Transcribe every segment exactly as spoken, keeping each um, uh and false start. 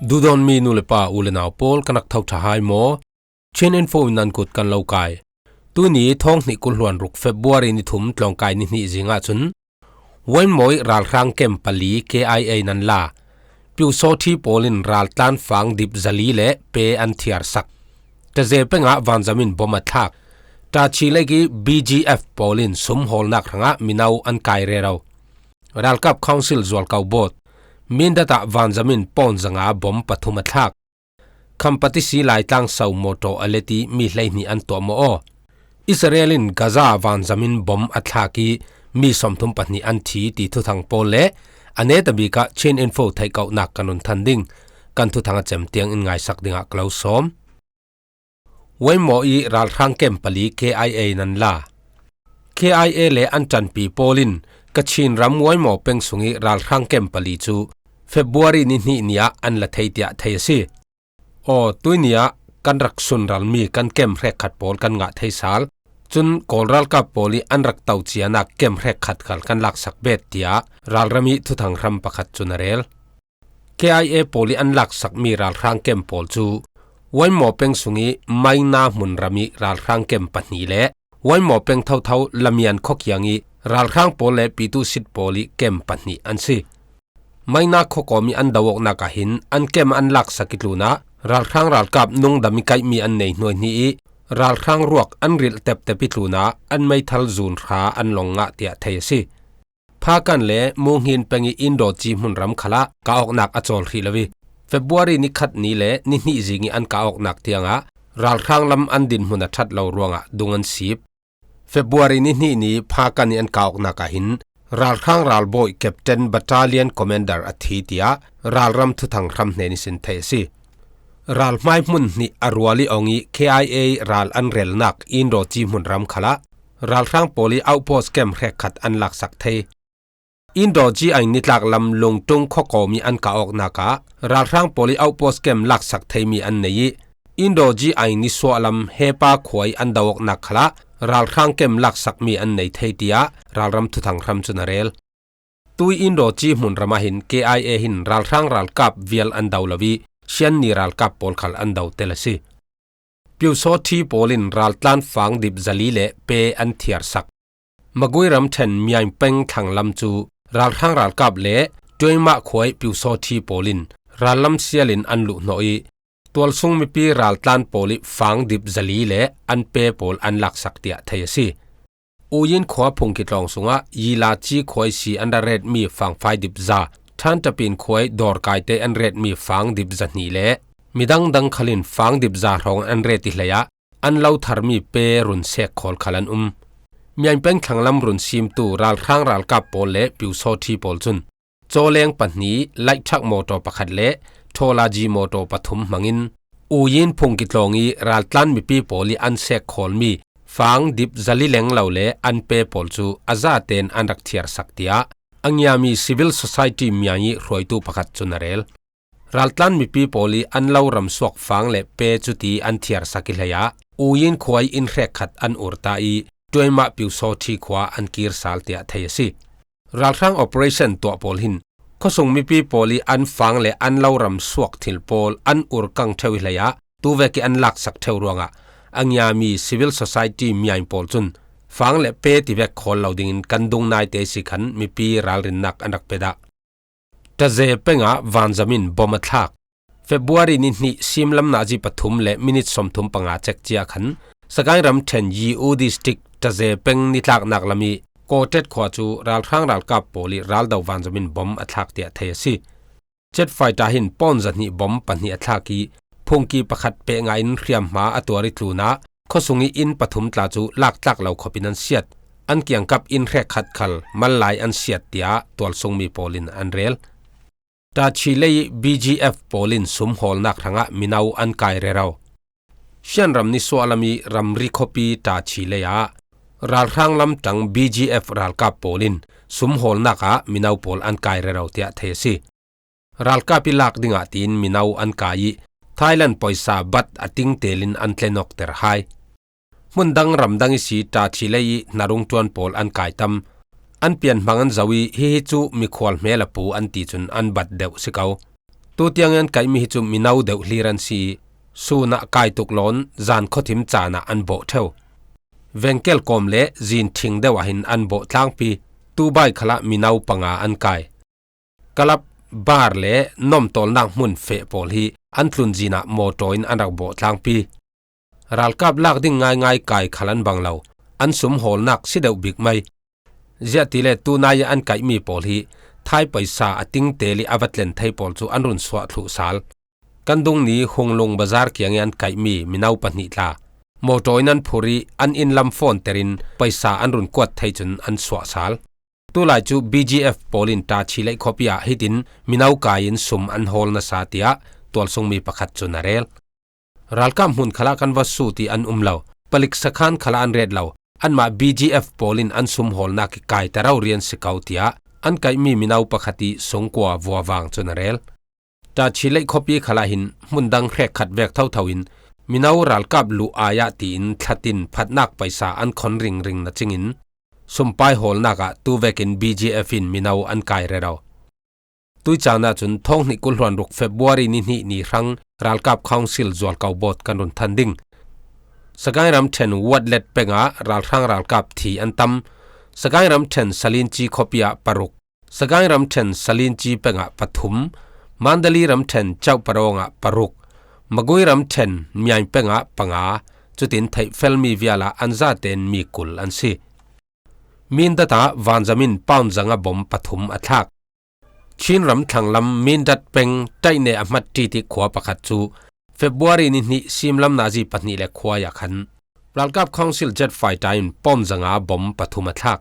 Duhdawtmi nu le pa, u le nau pawl, kan rak tho ṭha hai maw? Chin Info in nan kut kan lo kai. Tuni thawng hnih kul hluan ruk February ni thum tlawngkai ni hnih zingah cun Wainmawi ralhrang kem pali K I A nan la. Pyusawthi pawl in raltlan fang dip zali le pe an thiarsak. Taze pengah vanzam in bom a thlak. Tachi Lake i B G F pawl in sum hawlnak hrangah mino an kai rero. Ralkap Council zualkau bawt. Mindat ah vanzam in pawn zanga bom pathum a thlak. Khampatisi Laitlang sau mawtaw a let i mi hleihnih an tuahmawh aw. Israel in Gaza vanzam in bom a thlak i mi sawmthum pahnih an thi ti thuthang pawl le a netabik ah Chin Info theihkauhnak kan run than ding. Kan thuthang a cem tiang in ngaisak dingah ka lo sawm. Wainmawi ralhrang kem pali K I A nan la. K I A le an ṭanpi pawl in Kachin ram Wainmaw peng sung i ralhrang kem pali cu February ni hnih ni ah an la thei tiah thei a si. Aw, tuini ah kan rak sunralmi kan kem hrekkhat pawl kan ngah thei sal. Cun Kawl ralkap pawl i an rak to cianak kem hrekkhat khal kan laksak bet, tiah ralram i thuthang hram pakhat cun a rel. K I A pawl i an laksakmi ralhrang kem pawl cu Wainmaw peng sung i Maina hmunram i ralhrang kem pahnih le Wainmaw peng thotho Lamian khuakiang i ralhrang pawl le Pitusit pawl i kem pahnih an si. Maina khuakawm i an do awknak ah hin an kem an laksak i tlunah ralhrang ralkap nungdam i kaihmi an nei hnuaihnih i ralhrang ruak an rilh teptep i tlunah an meithal zun hra an long ngah tiah thei a si. Phakan le Munghin peng i Indoci hmunram khalah kah awknak a cawl hrih lo i February ni khat ni le ni hnih zing i an kah awknak tiangah ralhrang lam an dinhmun a ṭhat lo ruangah dung an sip. February ni hnih ni Phakan i an kah awknak ah hin ralhrang ralbawi Captain Battalion Commander a thi, tiah ralram thuthang hram hnen ihsin theih a si. Ralhmai hmun hnih a rual i ong i K I A ral an relnak Indoci hmunram khalah ralhrang pawl i outpost kem hrekkhat an laksak thei. Indoci ain nitlak lam Lungtung khuakawm i an kah awknak ah ralhrang pawl i outpost kem laksak theimi an nei i Indoci ain nisuah lam Hepa khua i an do awknak khalah ralhrang kem laksakmi an nei thei, tiah ralram thuthang hram cun a rel. Tui Indoci hmunram ah hin K I A hin ralhrang ralkap vial an do lo i Shanni ralkap pawl khal an do tel a si. Pyusawthi pawl in raltlan fang dip zali le pe an thiarsak. Magui ramṭhen Miaing peng thlanglam cu ralhrang ralkap le Tuaimah khua i Pyusawthi pawl in rallam sial in an luhhnawh i tualsung mipi raltlan pawl i fang dip zali le an pe pawl an laksak tiah thei a si. Uyin khua phungki tlawng sungah Yilaci khua i si an ra retmi fangfai dip za, Ṭhantapin khua i dawrkaite an retmi fang dip zahnih le midang dang khal in fang dip za hrawng an ret i hleiah an lo tharmi pe run sek khawl khal an um. Miaing peng thlanglam run simtu ralhrang ralkap pawl le Pyusawthi pawl cun Cawleng pahnih, Laihṭhak mawtaw pakhat le Ṭhawlaji mawtaw pathum hmangin Uyin phungki tlawng i raltlan mipi pawl i an sek khawlmi fang dip zali leng lo le an pe pawl cu a zaten an rak thiarsak, tiah a ngiami Civil Society Miaing i hruaitu pakhat cun a rel. Raltlan mipi pawl i an lo ramsuak fang le pe cuti an thiarsak i hleiah Uyin khua i inn hrekkhat an ur ta i Tuaimah Pyusawthi khua an kir sal tiah thei a si. Ralhrang operation tuah pawl hin khuasung mipi pawl i an fang le an lo ramsuak thil pawl an ur kang ṭheu i hleiah tuvek i an laksak ṭheu ruangah a ngiami Civil Society Miaing pawl cun fang le pe tivek khawl lo dingin kan dung naite si khan mipi ralrinnak an rak pe dah. Taze pengah vanzam in bom a thlak. February ni hnih simlam nazi pathum le minit sawmthum panga cek cia khan Sagaing ramṭhen Yiu District Taze peng nitlaknak lam i Kawtet khua cu ralhrang ralkap pawl i raldo vanzam in bom a thlak tiah thei a si. Jet fighter hin pawn zahnih bom pahnih a thlak i phungki pakhat pehngah in hriamhma a tuar i tlunah khuasung i inn pathum tla cu laktlak lo khawpin an siat. An kiangkap inn hrekkhat khal mallai an siat, tiah tualsungmi pawl in an rel. Tachi lei i B G F pawl in sumhawlnak hrangah mino an kai rero. Shan ram nisuahlam i ramri khuapi Tachi lei ah ralhrang lamtang B G F ralkap pawl in sumhawlnak ah mino pawl an kai rero tiah thei a si. Ralkap i lak dingah tiin mino an kai i Thailand poisa bat a tingtelin an tlenawkter hai. Hmun dang ram dang i si Tachi lei i hnarung ṭuan pawl an kai tam. An pianhmang an zo i hihi cu mikhual hmel a pu an ti cun an bat deuh si ko. Tutiang an kaihmi hi cu mino deuh hlir an si i, sun ah kai tuk lawn zan khuathim caan ah an bawh ṭheu. Vengkel kawm le zin ṭhing deuh ah hin an bawh tlangpi. Tubai khalah mino panga an kai. Kalap, bar le nomtawlnak hmun feh pawl hi an tlunzin ah mawtaw in an rak bawh tlangpi. Ralkap lak ding ngaingai kai khal an bang lo, an sum hawlnak si deuh bik mai. Ziahtile tunai ah an kaihmi pawl hi thai paisa a ting tel i a va tlen thei pawl cu an run suah thluh sal. Kan dungni Hunglung bazar kiang i an kaihmi mino pahnih tla mawtaw in an phur i an inn lam fawnter in paisa an run kuat thei cun an suah sal. Tulai cu B G F pawl in Tachileih khuapi ah hitin mino kai in sum an hawl nasa, tiah tualsungmi pakhat cun a rel. Ralkap hmun khalah kan va sut i an um lo, palik sakhan khalah an ret lo, anmah B G F pawl in an sum hawlnak i kai ta rorian si ko, tiah an kaihmi mino pakhat i sungkua vuavang cun a rel. Tachileih khuapi khalah hin hmun dang hrekkhat vek thotho in mino ralkap luh ai ah tiin thlatin phatnak paisa an khon ringring na cingin sumpai hawlnak ah tu vekin B G F in mino an kai rero. Tuicaan ahcun thawng hnih kul hluan ruk February ni hnih ni hrang ralkap council zualko bawt kan run than ding. Sagaing ramṭhen Watlet peng ah ralhrang ralkap thi an tam. Sagaing ramṭhen Salinci khuapi ah paruk, Sagaing ramṭhen Salinci peng ah pathum, Mandali ramṭhen Chauhparawng ah paruk, Magui ramṭhen Miaing peng ah panga, cutin theihfelmi vial ah an zaten mi kul an si. Mindat ah vanzam in pawn zanga bom pathum a thlak. Chin ram thlanglam Mindat peng Taineh a hmat ṭitik khua pakhat cu February ni hnih simlam nazi pahnih le khuai ah khan ralkap council jet fighter in pawn zanga bom pathum a thlak.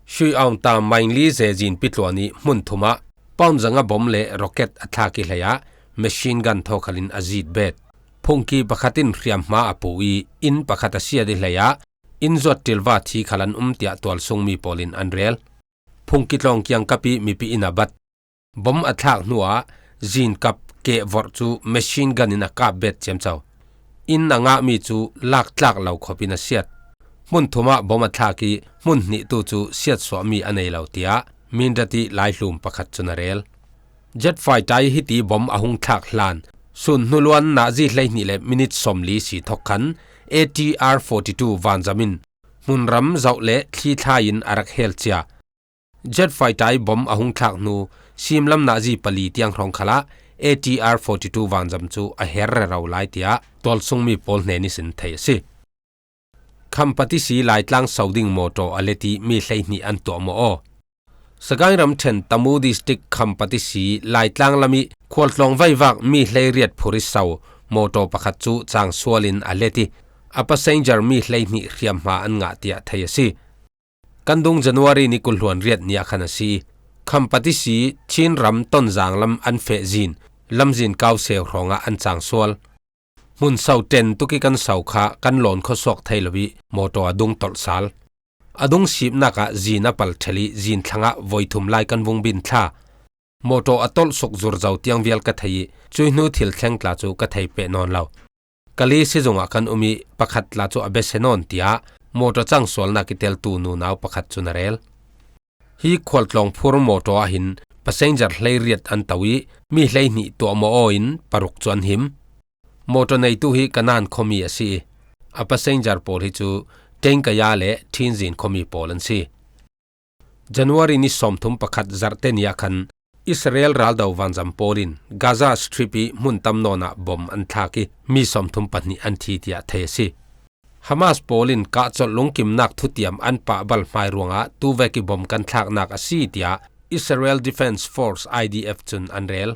Shui Aung ta Maingli zezin pitluan i hmun thum ah pawn zanga bom le rocket a thlak i hleiah machine gun thawkhal in a zit bet. Phungki pakhat in hriamhma a pu i inn pakhat a siat i hleiah inn zuat ṭilva thi khal an um, tiah tualsungmi pawl in an rel. Phungki tlawng kiangkap i mipi in a bat. Bom a thlak hnuah zinkap kehvorh cu machine gun in a kap bet ciamco. Inn a ngahmi cu laktlak lo khop in a siat. Hmun thum ah bom a thlak i hmun hnih tu cu siatsuahmi a nei lo, tiah Mindat i laihlum pakhat cun a rel. Jet fighter i hiti bom a hung thlak hlan sun hnu luan nazi hleihnih le minit sawmli si thawk khan A T R forty two vanzam in hmunram zoh le thli thlai in a rak hel cia. Jet fighter i bom a hung thlak hnu simlam nazi pali tiang hrawng khalah A T R forty two vanzam cu a her rero lai, tiah tualsungmi pawl hnen ihsin theih a si. Khampatisi Laitlang so ding mawtaw a let i mi hleihnih an tuahmawh aw. Sagaing ramṭhen Tamu District Khampatisi Laitlang lam i khualtlawng vaivak mi hleiriat phur i so mawtaw pakhat cu cangsual in a let i a passenger mi hleihnih hriamhma an ngah, tiah theih a si. Kan dung January ni kul hluan riat ni ah khan a si i Khampatisi Chin ram Tonzang lam an feh zin lamzin kau seu hrawngah an cangsual. Hmun so ṭen tuk i kan so kha kan lawn khuasuak thei lo i mawtaw a dung tolh sal. A dung sipnak ah zin a pal ṭhel i zin thlangah voi thum lai kan vung bin thla. Mawtaw a tolh suk zur zo tiang vial ka thei i cuih hnu thil thleng tla cu ka thei peh nawn lo. Kali sizung ah kan um i pakhat tla cu a bia si nawn, tiah mawtaw cangsualnak i teltu nunau pakhat cun a rel. Hi khualtlawng phur mawtaw ah hin passenger hleiriat an to i mi hleihnih tuahmawh aw in paruk cu an him. Mawtaw neitu hi Kanan khuami a si i a passenger pawl hi cu Tengkaya le Thinzin khuami pawl an si. January ni sawmthum pakhat zarhte ni ah khan Israel raldo vanzam pawl in Gaza Strip i hmun tam nawn ah bom an thlak i mi sawmthum pahnih an thi, tiah theih a si. Hamas pawl in kahcolh lungkimnak thutiam an pah bal hmai ruangah tuvek i bom kan thlaknak a si, tiah Israel Defense Force, I D F, cun an rel.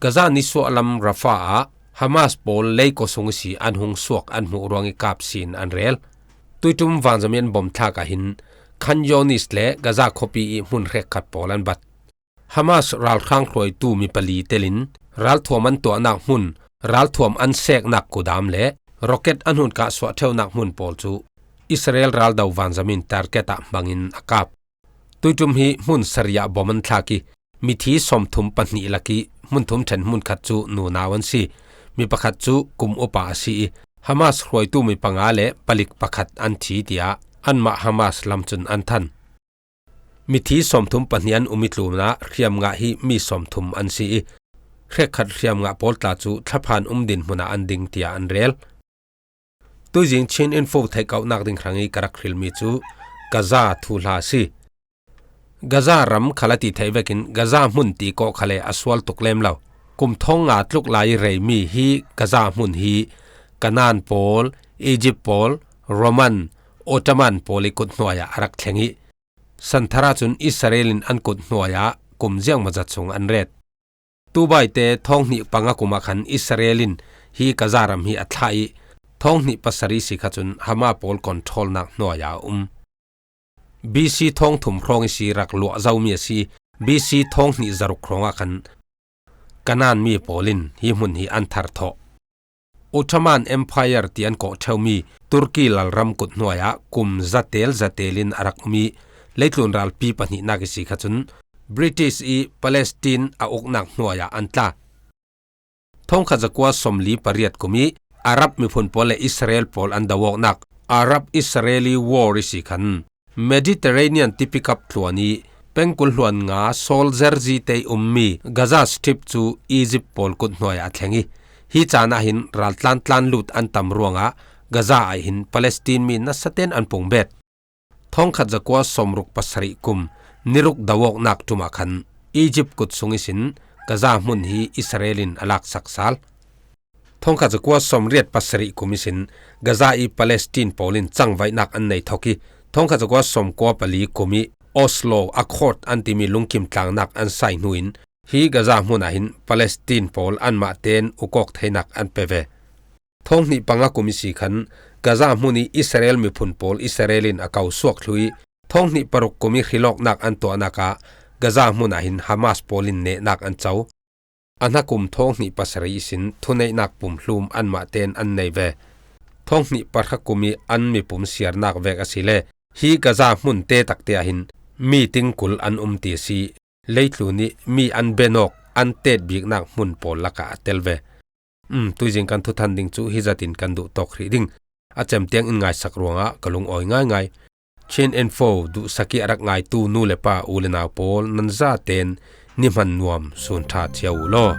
Gaza nisuah lam Rafah ah Hamas pawl leiko sung ihsi an hung suak an hmuh ruang i kap sin an rel. Tuiṭum vanzam i an bom thlak ah hin Khan Younis le Gaza khuapi i hmun hrekkhat pawl an bat. Hamas ralhrang hruaitu mi pali telin ralthuam an tuahnak hmun, ralthuam an seknak kudam le rocket an hun kah suah ṭheunak hmun pawl cu Israel raldo vanzam in target ah hmangin a kap. Tuiṭum hi hmun sarih ah bom an thlak i mithi sawmthum pahnih lak i hmun thum ṭhen hmun khat cu nunau an si. Mi pakhat cu kum upa a si i Hamas hruaitu mi panga le palik pakhat an thi, tiah anmah Hamas lam cun an than. Mithi sawmthum pahnih an um i tlunah hriamngah hi mi sawmthum an si i hrekkhat hriam ngah pawl tla cu thlaphan um dinhmun ah an ding tiah an rel. Tuizing Chin Info theihkauhnak ding hrang i ka rak hrilmi cu Gaza thuhla a si. Gaza ram khal a ti theih vekin Gaza hmun ti kawh khal le a sual tuk lem lo. Kum thong nga tluk lai i reimi hi Gaza hmun hi Kanan pawl, Egypt pawl, Roman, Ottoman pawl i kut hnuai ah a rak thleng i, santhar ahcun Israel in an kut hnuai ah kum ziangmawzat sung an ret. Tubaite thong hnih panga kum ah khan Israel in hi Gaza ram hi a thlah i, thong hnih pasarih si kha cun Hamas pawl controlnak hnuai ah a um. B C thong thum hrawng i si rak luah zomi a si. B C thong hnih zaruk hrawng ah khan Kanan mi pawl in hi hmun hi an thar thawh. Ottoman Empire ti an kawh ṭheumi Turkey lalram kut hnuai ah kum zatel zatel in a rak um i, leitlun ralpi pahnihnak i si kha cun British i Palestine a uknak hnuai ah an tla. Thongkhat zakua sawmli pariat kum i Arab miphun pawl le Israel pawl an do awknak Arab-Israeli War i si khan Mediterranean tipikap tluan i pengkul hluan nga soldier zite i ummi Gaza Strip cu Egypt pawl kut hnuai ah a thleng i, hi caan ah hin raltlan tlan lut an tam ruangah Gaza ah hin Palestine mi nasaten an pung bet. Thongkhat zakua sawmruk pasarih kum niruk do awknak ṭum ah khan Egypt kut sung ihsin Gaza hmun hi Israel in a laksak sal. Thongkhat zakua sawmriat pasarih kum ihsin Gaza i Palestine pawl in cangvaihnak an nei thawk i, thongkhat zakua sawmkua pali kum i Oslo Accord an timi lungkim tlangnak an sai hnu in hi Gaza hmun ah hin Palestine pawl anmah tein ukawk theinak an pe ve. Thong hnih panga kum i si khan Gaza hmun i Israel miphun pawl Israel in a ko suak thlu i, thong hnih paruk kum i hrilawknak an tuahnak ah Gaza hmun ah hin Hamas pawl in nehnak an co. A hnakum thong hnih pasarih ihsin thuneihnak pumhlum anmah tein an nei ve. Thong hnih pahra kum i an mipum siarnak vek a si le hi Gaza hmun te takte ah hin mi tingkul an um ti a si. Leitlun i mi an benawk an tetbiknak hmun pawl lakah a tel ve. Um, tuizing kan thuthan ding cu hi zatin kan duh tawk hrih ding. A cem tiang in ngaisak ruangah ka lungawi ngaingai. Chin Info duhsak i a rak ngaitu nu le pa u le nau pawl nan zaten ni hman nuam sun ṭha cio u law.